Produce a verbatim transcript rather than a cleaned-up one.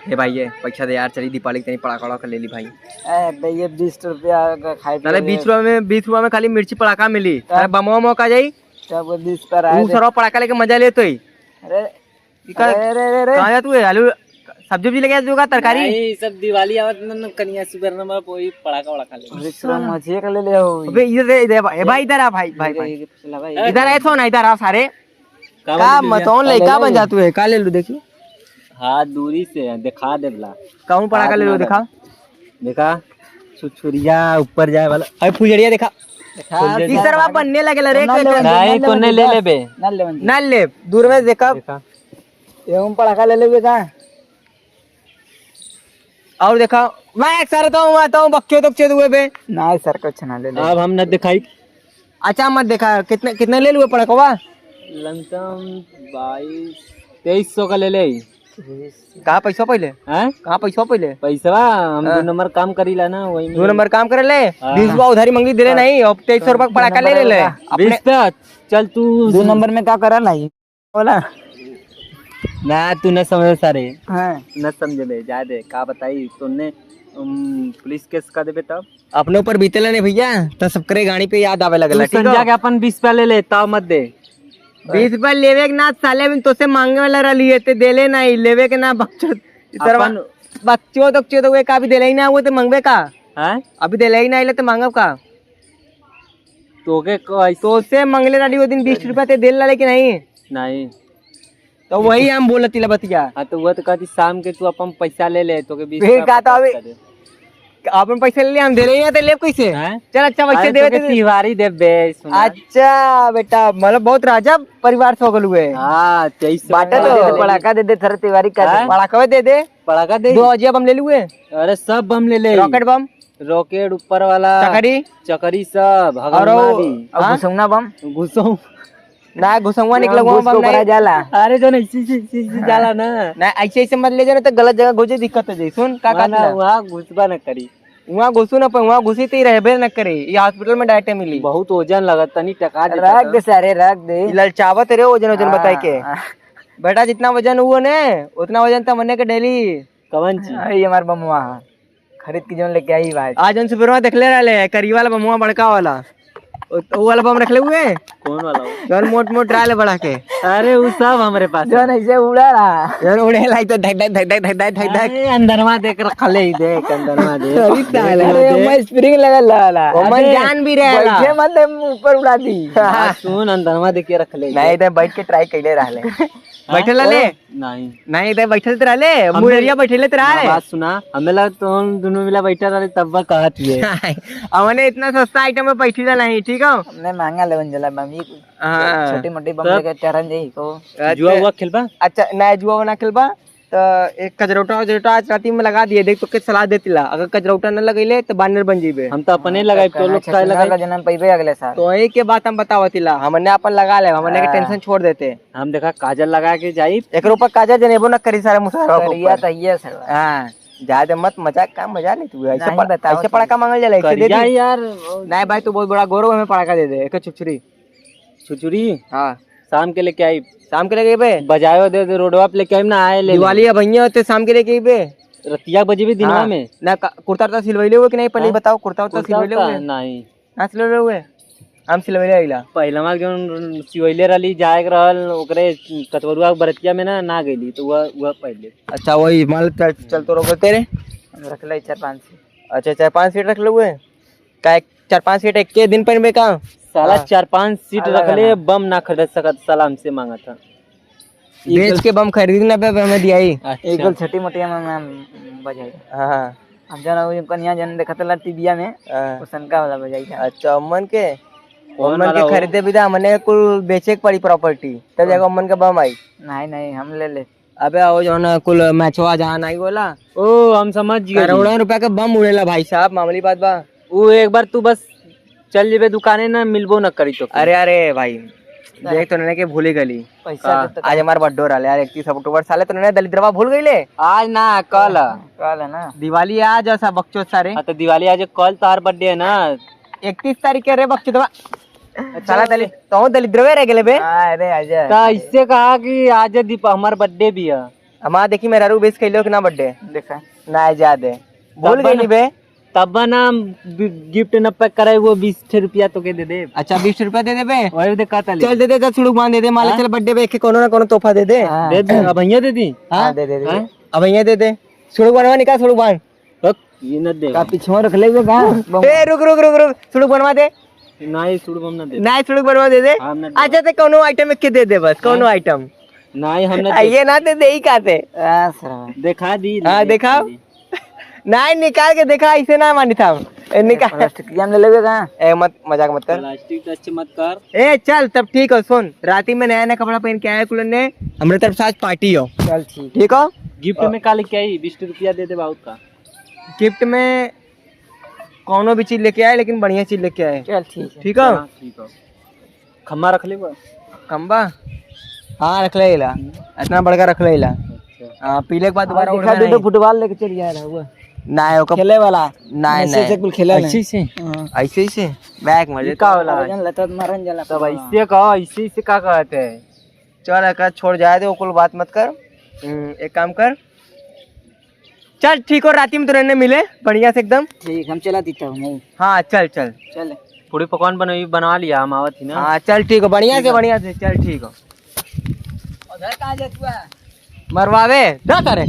हे भाई, ये पैसा दे यार, चली दीपावली के तनी पड़ाका वड़ाका ले ली भाई। ए, दे ये बीस रुपया का खाए साले, पी ले। बीस रुपया में, बीस रुपया में खाली मिर्ची पड़ाका मिली। तब? अरे बमवा मवा का जाई? तब वो बीस पर आए ऊ थे। सरवा पड़ाका लेके मजा लेत होई। अरे, ई का, अरे, अरे, अरे, अरे। कहाँ जात हुए? आलू, सब्जी उब्जी लेके जात हुए का, तरकारी? नहीं, सब दिवाली आवत न, न, कनिया सुगर नंबर पे वही पड़ाका वड़ाका ले। अरे, चलो, मजे कर ले ले हो। अबे, इधर दे, इधर, ए भाई, इधर आ भाई, भाई, इधर, भाई। इधर, चला भाई। इधर आए तो ना, इधर आओ सारे। का का बात है भैया? मतौन लइका बन जात हुए, का ले लू देखी? हाँ, दूरी से है, दिखा देबला। कहूँ पड़ाका ले लो, दिखा। देखा, छुरछुरिया ऊपर जाए वाला। अरे फुलझड़िया देखा। देखा, ई सरवा बनने लगेला रे, ना लेवे, नहीं, ना तोने लेवे, ले लेबे। ना लेवे। ना ले, दूर में देखा। देखा। ये हम पड़ाका ले लेबे का? और देखा, मैं एक सारे तो हुआ तो बक्चो तक चेत हुए बे। ना सर, कुछ ना ले ले। अब हम ना दिखाई। अच्छा, मत देखा, कितने, कितने ले लुए पड़कवा? लमसम बाईस, तेईस सौ का ले ले। कहाँ पैसा पहले? हैं? कहाँ पैसा पहले? पैसवा, हम हाँ। दो नंबर काम करीला ना, वही में। दो नंबर काम करे ले? हाँ। बीस रुपया उधारी मंगी, दे ले हाँ। नहीं, अब तेईस सौ रुपया का पड़ाका ले ले ले। हाँ। अपने बीस का? चल तू दो नंबर में का करा लाई? बोला। ना, तू न समझे सारे। हाँ। न समझे बे, जा दे, का बताई, तूने, उम, पुलिस केस कर देबे तब? अपने ऊपर बीतेला ने भैया, तो सबकरे गाड़ी पे याद आवे लगला, तू ठीक संजा हो? के अपन बीस रुपया ले ले, ताव मत दे। बीस रुपया लेवे के ना, साले अभी तोसे मांगे वाला रहली है, ते देले नहीं, लेवे के ना, बकचोद। ई सरवा, अपन बकचोद, बकचोद, वो का अभी देले ही ना, वो ते मांगबे का? हैं? अभी देले ही ना, ले ते मांगब का? तोके क-, तोसे मांगले रहली वो दिन बीस रुपया, ते देल रहले कि नहीं? नहीं। तो वही हम बोलत तिला बतिया। हाँ, तो वो तो कहती शाम के तू अपन पैसा ले ले, तोके बीस फिर रुपया का तो अभी पचास का दे। अपन पैसा ले ले, हम दे रहे हैं, तो लेब कैसे? हैं? चल अच्छा, पैसे अरे, देवे तोके तो तिवारी देबे, सुना। अच्छा बेटा, मतलब बहुत राजा परिवार से हो गलू है। हाँ, तेईस सौ बाटा रुपया तो दे दे। पड़ाका दे दे, थर तिवारी का दे। हैं? पड़ाका दे दे। पड़ाका दे। दो अजिया बम ले लुए। अरे, सब बम ले ले। रॉकेट बम। रॉकेट ऊपर वाला। चकरी। चकरी सब, और हगलमा वो, भी। और हाँ? घुसौना बम। घुसौ- ना, घुसौआ निकला, वहाँ घुस बम के ऊपर नहीं। आ जाला। अरे, जो ना, इसी, इसी, इसी, इसी हाँ। जाला ना। ना, ऐसे, ऐसे मत ले जाना, तो गलत जगह घुसे, दिक्कत हो जाई। सुन, का ना, कहत ना, ना? वहाँ घुसबा न करी। वहाँ घुसू ना पाई, वहाँ घुसी तो ही रहबे न करे। ये हॉस्पिटल में डायरेक्ट मिली। बहुत वजन लगत, तनी टका देता रख तो। दे सारे, रख दे। ये ललचावत रे, वजन, वजन हाँ। बताए के। बेटा, जितना वजन हुआ ने, उतना वजन तो मने के डेली। कवन चीज? अरे, ये हमार बमुआ है। खरीद के जौन लेके आई भाई। आज जौन सुबेरवा देखले रहले, करिया वाला बमुआ बड़का वाला। ओ, ओ वाला बम रखले हुए? कौन वाला हो? जौन मोट मोट रहले बड़ा के। अरे, उ सब हमरे पास जौन है। ऐसे उड़ा रहा। जौन उड़े लाई तो धक धक धक धक धक धक धक धक। अरे, अंदरवा देख रखले ही, देख, अंदरवा देख। अरे, ताला। देख, अरे, देख। मैं स्प्रिंग लगल रहला। ओमन अबे, जान भी रहला। बैठे मत दे, ऊपर उड़ा दी। हाँ, सुन, अंदरवा देख के रखले ही, नहीं, देख। तो बैठ के ट्राई कैले रहले। बैठल रहले? ओ, नहीं। नहीं, इधर बैठल त रहले, हम मुररिया बैठले त रहे। बात सुना, हमें लगा तो हम दोनों मिला बैठा रहे, तब वह कहत ये। हमने इतना सस्ता आइटम में बैठी ना नहीं, ठीक हो? हमने महंगा लेवन जला बम, ये हाँ। छोटी मोटी बम तब लेके टहरन जाई को। अच्छा। जुआ हुआ खेलबा? अच्छा, ना जुआ ना खेलबा, तो एक कजरौटा, कजरौटा आज राती में लगा दिए, देख तो के सलाह देती ला, अगर कजरौटा न लगैले तो बानर बन जीबे। हम तो अपने हाँ, लगाई, तो तो लोग कहना काहे लगाई? जन्म पैबे अगले साल। तो यही के बात हम बतावती ला, हमने अपन लगा ले, हमने के हाँ। टेंशन छोड़ देते। हम देखा काजल लगा के जाई। एकरो पर काजल जनेबो ना करी सारे मुसहरवा के करिया ऊपर। तो ये सरवा। हाँ, जाए दे मत, मजाक का मजा नहीं तू, ऐसे नहीं पड़-, बताओ ऐसे तू। पड़ाका मांगल जाला, ऐसे दे करिया दी। यार। नहीं भाई, तू बहुत बड़ा गौरव हमें पड़ाका दे दे, एक छुरछुरी। छुरछुरी? हाँ। शाम के लेके आई। शाम के लेके अइबे? बजायो दे दे, रोडवा पे लेके आई ना, आए ले ले। दिवाली अब भैया होते शाम के लेके अइबे? रतिया बजेबे दिनवा हाँ। में। ना का-, कुर्ता उर्ता सिलवैले हुए कि नहीं, पहले हाँ? बताओ, कुर्ता उर्ता कुर्ता सिलवैले उर्ता हुए? नहीं। ना सिलवैले हुए? हम सिलवैले आइला। पहिलवा जौन सिवैले रहली, जाए के रहल, ओकरे कचवरुआ के बरतिया में ना, ना गइली, तो वह, वह पहले। अच्छा, वही माल चल, चल तो रोको तेरे। हम रख ले चार पाँच set। अच्छा, चार पाँच set रख ले हुए? का एक, चार पाँच set एक के दिन पहनबे का? साला हाँ। चार पाँच set अलग रख ले, अलग। बम ना खरीद सकत, साला हमसे मांगत था। बेच के बम खरीद ना पे हमें दियाई। अच्छा। एक गोल छोटी मोटी हम, हम बजाई। हाँ, हाँ। हम जन वो कनिया जन देखत ला टीवीया में, हाँ। वो सनका वाला बजाई था। अच्छा, अम्मन के? कौन अम्मन वाला के हो? खरीदे भी था, हमने कुल बेचे के पड़ी property, तब हाँ। जाके अम्मन के बम आई। नहीं, नहीं, हम ले ले। अबे, वो जो ना कुल मैचवा जहाँ नहीं बोला। ओ, हम समझ गए। करोड़ों रुपया के बम उड़ेला भाई साहब, मामूली बात बा। वो एक बार तू बस चल जेबे दुकाने ना, मिलबो ना करी तो। अरे, अरे भाई, देख तो नने के भूली गली। पैसा का? दे तो आज हमार birthday रहले यार, इकतीस अक्टूबर, साले तो नने दलिद्रवा भूल गईले। आज ना, कल। कल है ना? दिवाली आज ऐसा बकचोद सारे। हाँ, तो दिवाली आज, कल तार birthday है ना। इकतीस तारीख के रे बकचोदवा। अच्छा, साला दलित-, तो दलिद्रवे रह गेले बे। हाँ, अरे, आजा। तो इससे कहा कि आज दीप-, हमार birthday भी है। हमार देखी मेहरारू विश कइलो कि ना बर्थडे? देखा। ना जा दे। भूल तब गई ना, बे। तब ना हम बि-, गिफ्ट न पैक कराए, वो बीस ठे रुपया तोके दे दे। अच्छा, बीस रुपया दे देबे? वही दे कहता ले। चल दे दे, चल सुड़ुक बांध दे दे, माला हाँ। चल बर्थडे पे एक कोनो ना कोनो तोहफा दे दे। हाँ। दे दे, अब भैया दे दी। हाँ? हाँ, दे दे, दे दे। हाँ? अब भैया दे दे। सुड़ुक बनवा निकाल, सुड़ुक बांध। हक, ये न दे। का पीछे रख ले बे का? ए, रुक, रुक, रुक, रुक, सुड़ुक बनवा दे। नहीं, सुड़ुक हम न दे। नहीं, सुड़ुक बनवा दे दे। हम न दे। अच्छा, ते कोनो आइटम एक के दे दे बस, कोनो हाँ? आइटम। नहीं, हम न आ, दे। ये ना दे दे, ई का से? आ, सरवा। देखा दी, हाँ, देखा दिखाओ। दी। नहीं, निकाल के देखा, ऐसे ना मानी था। ए, निकाल। प्लास्टिक जाम ले लेबे का? ए, मत, मजाक मत कर। प्लास्टिक तो अच्छे मत कर। ए, चल, तब ठीक हो, सुन, राती में नया नया कपड़ा पहन के आया कुलन ने, हमरे तरफ से आज पार्टी हो। चल, ठीक। ठीक हो? गिफ्ट में का लेके आई? बीस रुपया दे दे बहुत का। गिफ्ट में कौनो भी चीज लेके आए, लेकिन बढ़िया चीज लेके आए। चल, ठीक है। ठीक हो? हाँ, ठीक हो। खम्बा रख लेबा? खम्बा? हाँ, रख ले ला। हम्म। इतना बड़का रख ले ला। अच्छा। हाँ, पीले के बाद दोबारा और उड़ना दिखा दे, नहीं। फुटबॉल लेके चल गया रहा हुआ। नहीं, ओकर खेले वाला। नहीं, ऐसे, नहीं। ऐसे कुल खेला नहीं। ऐसे, ऐसे? हाँ। ऐसे, ऐसे? बैक में ई का होला? जन लतत मारन जला सब पकड़ा। ऐसे का, ऐसे, ऐसे का कहते हैं? चल, एका छोड़ जाए दे, ओकुल बात मत कर। हम्म, एक काम कर, चल ठीक हो, राती में तोरे ने मिले बढ़िया से एकदम। ठीक, हम चला देता हूँ मैं। हाँ, चल, चल। चल। पूरी पकवान बनवा, बनवा लिया, हम आवत ही ना। हाँ, चल ठीक हो, बढ़िया से, ठीक है। बढ़िया से, चल ठीक हो। उधर कहाँ जात हुआ? मरवावे, जा करे।